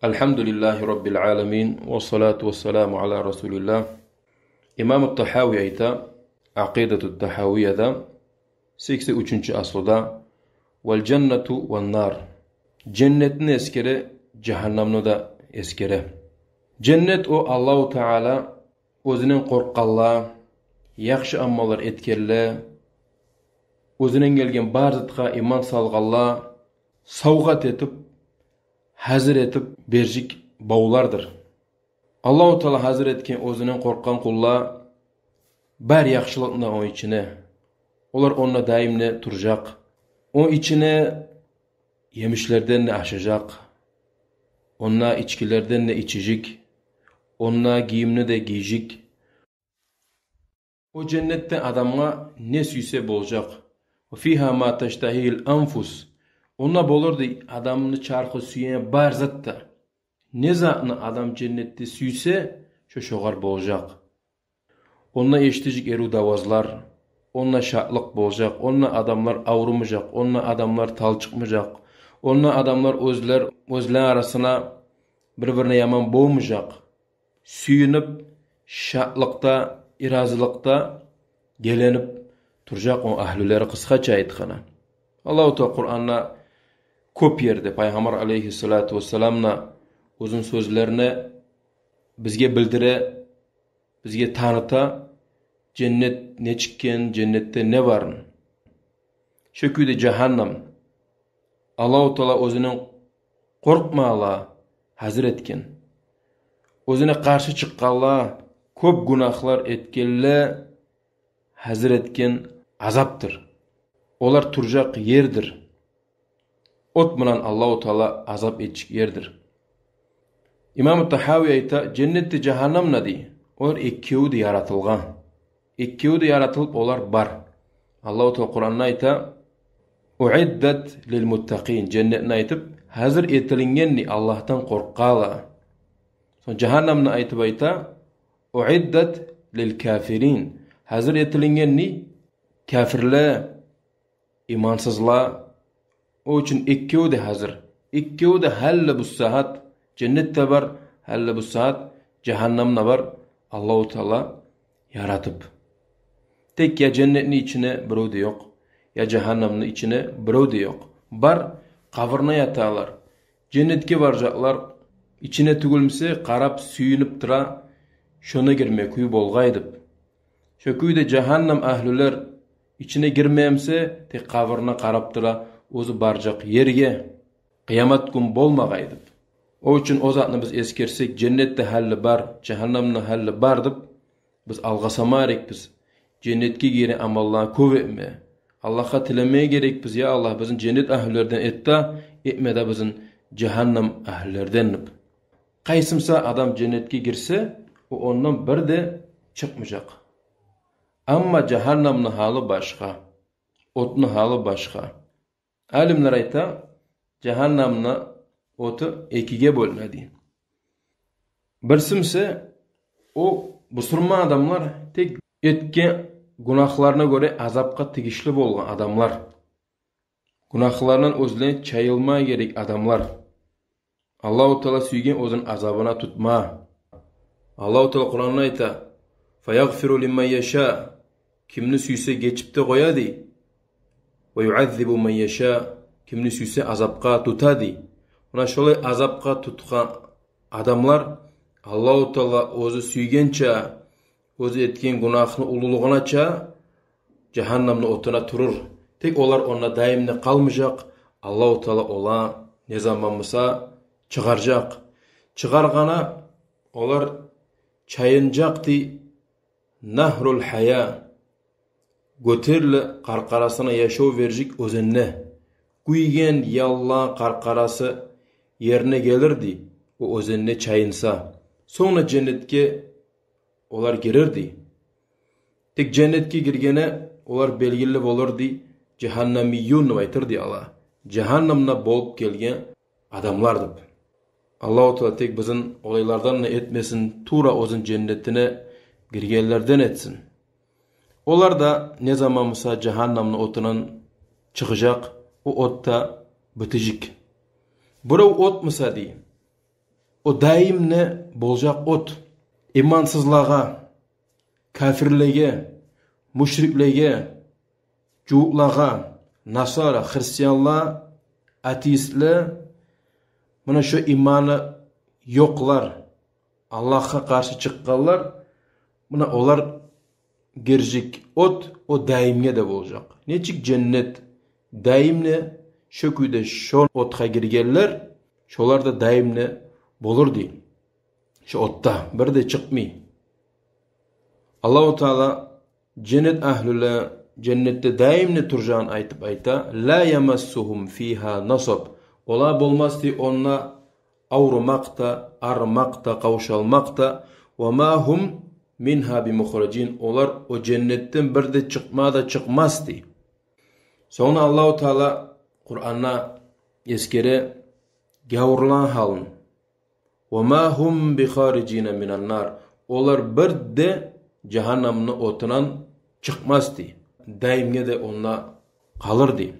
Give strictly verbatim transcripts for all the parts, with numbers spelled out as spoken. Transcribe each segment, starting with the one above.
Алгьамдулиллагьи раббил аламин, ва салату ва саламу ала расулиллагь. Имам ат-Тагьави айта, Акъидату ат-Тагьавияда, сексен уьчюнчю аслуда: «Вал жаннату ван нар». Женнетни эсгере, жагьаннамны да эсгере. Женнет — о Аллагьу Таала оьзюнден къоркъгъанлагъа, яхшы амаллар этгенлеге, оьзюнден гелген бар затгъа иман салгъанлагъа савгъат этип, гьазир этип бержик бавлардыр. Аллагьу Таала гьазир этген оьзюнден къоркъгъан къуллагъа бар яхшылыкъны ону ичине. Олар онда даимде туражакъ. Ону ичине емишлерден де ашажакъ. Онда ичгилерден де ичежек. Онда гийимни де гийежек. О женнетде адамгъа не сюйсе болажакъ. «Ва фигьа ма таштагьигьил анфус». Онда болар, дей, адамны чархы сюеген бар зат да. Не затны адам женнетде сюйсе, шо шогъар болажакъ. Онда эшитежек эрив авазлар, онда шатлыкъ болажакъ, онда адамлар аврумажакъ, онда адамлар талчыкъмажакъ, онда адамлар оьзлер, оьзлер арасына бир-бирине яман болмажакъ. Сююнюп, шатлыкъда, иразылыкъда геленип туражакъ о агьлюлери, къысгъача айтгъанда. Аллагьу Таала Къуранда кёп ерде Пайхаммар алейгьиссалату вассаламны оьзюню сёзлерин бизге билдире, бизге таныта, женнет нечикген, женнетде не барын. Шо кюйде жагьаннам Аллагьу Таала оьзюнден къоркъмагъанлагъа гьазир этген, оьзюне къаршы чыкъгъанлагъа, кёп гюнагьлар этгенлеге гьазир этген азапдыр. Олар туражакъ ердир. От булан Аллагьу Таала азап этежек ердир. Имам Тагьави айта, женнет де, жагьаннам да, дей, олар экевю де яратылгъан. Экевю де яратылып олар бар. Аллагьу Таала Къуранда айта: «Уиддат лил муттакъин». Женнетни айтып, гьазир этилинген, дей, Аллагьдан къоркъгъанлагъа. Сонг жагьаннамны айтып айта: «Уиддат лил кафирин». Гьазир этилинген, дей, капирлеге, имансызлагъа. О учун экевю де гьазир. Экевю де гьали бу сагьат, женнет де бар, гьали бу сагьат жагьаннам да бар, Аллагьу Таала яратып. Тек я женнетни ичинде бирев де ёкъ, я жагьаннамны ичинде бирев де ёкъ. Бар, къабурунда яталар. Женнетге баражакълар, ичине тюгюл буса къарап, сююнюп тура, шонда гирме кюй болгъай деп. Шо кюйде жагьаннам агьлюлер ичине гирме буса, тек къабурунда къарап тура, оьзю баражакъ ерге, къыямат гюн болмагъай деп. О учун о затны биз эсгерсек, женнет де гьали бар, жагьаннам да гьали бар деп, биз алгъасама герекбиз. Женнетге гиреген амалланы кёп этме. Аллагьгъа тилеме герекбиз: «Я Аллагь, бизин женнет агьлюлерден эт де, этме де бизин жагьаннам агьлюлерден», — деп. Къайсы буса адам женнетге гирсе, о ондан бир де чыкъмажакъ. Амма жагьаннамны гьалы башгъа, отну гьалы башгъа. Алимлер айта, жагьаннамны оту экиге бёлюне, дей. Биринчиси, о бусурман адамлар, тек этген гюнагьларына гёре азапгъа тийишли болгъан адамлар. Гюнагьларындан оьзлени чайылма герек адамлар. Аллагьу Таала сюйген оьзюню азабына тутма. Аллагьу Таала Къуранда айта: «Фаягъфиру лиман яша». Кимни сюйсе гечип де къоя, дей. «Ва юаззибу ман яша». Кимни сюйсе азапгъа тута, дей. Муна шолай азапгъа тутгъан адамлар Аллагьу Таала оьзю сюйгенче, оьзю этген гюнагьны уллулугъунача жагьаннамны отуна турур. Тек олар онда даимде къалмажакъ. Аллагьу Таала оланы не заман буса чыгъаражакъ. Чыгъаргъанда олар чайынажакъ, дей, нагьрул гьаят, гётерили къаркъарасына яшав бережек оьзенде. Гюйген, яллан къаркъарасы ерине гелир, дей, о оьзенде чайынса. Сонг да женнетге олар гирер, дей. Тек женнетге гиргенде олар белгили болур, дей, жагьаннамиюн деп айтыр, дей, олар. Жагьаннамда болуп гелген адамлар деп. Аллагьу Таала тек бизин олайлардан да этмесин, тувра оьзюню женнетине гиргенлерден этсин. Олар да не заман буса жагьаннамны отундан чыгъажакъ, о от да битежек. Бирев от буса, дей, О даимни болажакъ от. Имансызлагъа, кафирлеге, мушриклеге, жугьутлагъа, насара, христианла, атеистле, муна шо иманы ёкълар, Аллагьгъа къаршы чыкъгъанлар, муна олар гиржек от о даимге де болажакъ. Нечик женнет даимни, шо кюйде шо отгъа гиргенлер, шолар да даимни болур дей. Шо отда бир де чыкъмай. Аллагьу Таала женнет агьлюле женнетде даимни туржагъын айтып айта: «Ла ямассугьум фигьа насаб». Олар болмас дей онда аврумакъ да, арымакъ да, къавшалмакъ да. «Ва ма гьум мингьа бимухражин». Олар о женнетден бир де чыкъма да чыкъмас дей. Сонг Аллагьу Таала Къуранда эсгере гавурланы гьалын: «Ва ма гьум бихариджина минан нар». Олар бир де жагьаннамны отундан чыкъмас дей. Даимге де онда къалыр дей.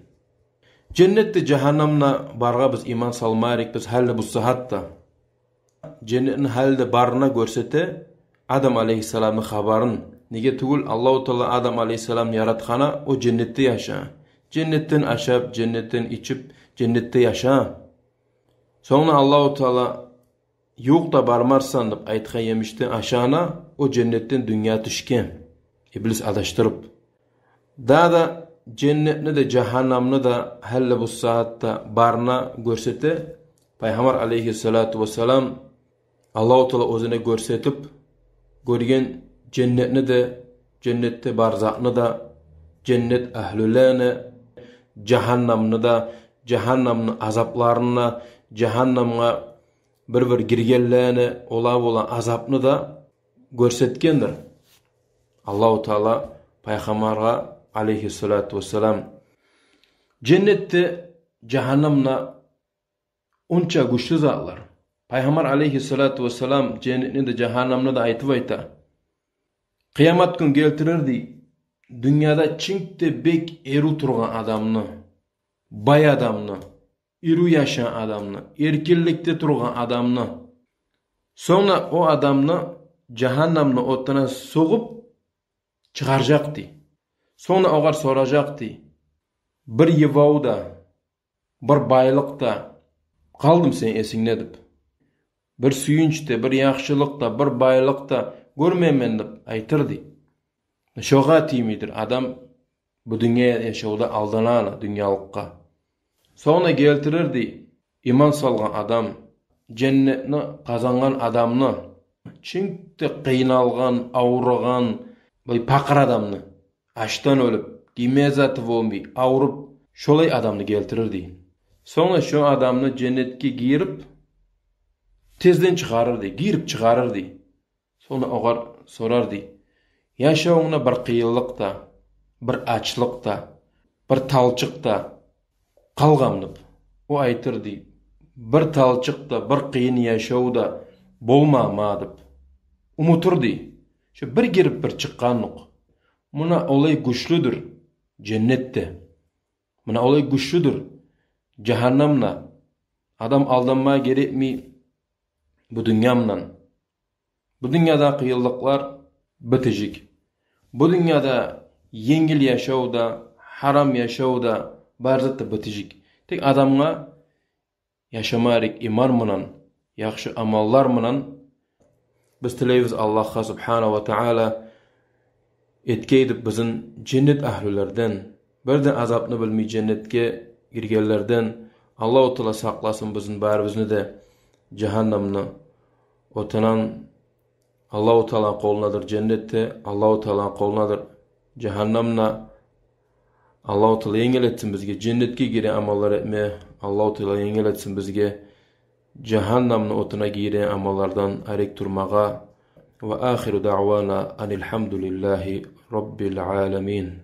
Женнетде, жагьаннамда баргъа биз иман салма герекбиз гьали бу сагьатда. Женнетни гьали де барына гёрсете Адам алейгьиссаламны хабарын. Неге тюгюл, Аллагьу Таала Адам алейгьиссаламны яратгъанда о женнетде яшагъан. Женнетден ашап, женнетден ичип, женнетде яшагъан. Сонг Аллагьу Таала «Ювукъ да бармарсан» деп айтгъан емишден ашагъанда, о женнетден дюньягъа тюшген, иблис адашдырып. Дагъы да женнетни де, жагьаннамны да гьали бу сагьатда барына гёрсете Пайхаммар алейгьиссалату вассалам. Аллагьу Таала оьзюне гёрсетип, гёрген женнетни де, женнетде бар затны да, женнет агьлюлени, жагьаннамны да, жагьаннамны азапларын да, жагьаннамгъа бир-бир гиргенлени, олагъа болагъан азапны да гёрсетгендир Аллагьу Таала Пайхаммаргъа алейгьиссалату вассалам. Женнет де, жагьаннам да онча гючлю затлар. Пайхаммар алейгьиссалату вассалам женнетни де, жагьаннамны да айтып айта: «Къыямат гюн гелтирер, — дей, — дюньяда чинк де бек эрив тургъан адамны, бай адамны, эрив яшагъан адамны, эркинликде тургъан адамны. Сонг да о адамны жагьаннамны отуна сугъуп чыгъаражакъ, — дей. — Сонг да огъар соражакъ, — дей, — бир йыбав да, бир байлыкъ да къалдымы сени эсингде?» — деп. «Бир сююнч де, бир яхшылыкъ да, бир байлыкъ да гёрмеймен», — деп айтыр, — дей. Шогъар тиймейдир адам бу дюнья яшавда алданагъаны дюньялыкъгъа. Сонг да гелтирир, — дей, — иман салгъан адам, женнетни къазангъан адамны, чинк де къыйналгъан, авругъан, бир пакъыр адамны, ачдан оьлюп, гийме заты болмай, авруп, шолай адамны гелтирир, — дей. — Сонг да шо адамны женнетге гийирип, тезден чыгъарыр, — дей, — гийирип чыгъарыр, — дей. — Сонг да огъар сорар, — дей, — яшавунгда бир къыйынлыкъ да, бир ачлыкъ да, бир талчыкъ да къалгъанмы?» — деп. О айтыр, — дей, — бир талчыкъ да, бир къыйын яшав да болмагъан магъа деп. Умутур, — дей, — шо бир гирип, бир чыкъгъанлыкъ. Муна олай гючлюдюр женнет де. Муна олай гючлюдюр жагьаннам да. Адам алданма герекмей бу дюнья булан. Бу дюньяда къыйынлыкълар битежек. Бу дюньяда енгил яшав да, гьарам яшав да, бар зат да битежек. Тек адамгъа яшама герек иман булан, яхшы амаллар булан. Биз тилейбиз Аллагьгъа субгьанагьу ва тааля этгей деп бизин женнет агьлюлерден, бир де азапны билмей женнетге гиргенлерден. Аллагьу тааля сакъласын бизин барыбызны да жагьаннамны отундан. Аллагьу тааляны къолундадыр женнет де, Аллагьу тааляны къолундадыр жагьаннам да. Аллагьу тааля енгил этсин бизге женнетге гиреген амаллар этме. Аллагьу тааля енгил этсин бизге жагьаннамны отуна гиреген амаллардан арек турмагъа. Ва ахиру даъвана анил гьамдулиллагьи раббил аламин.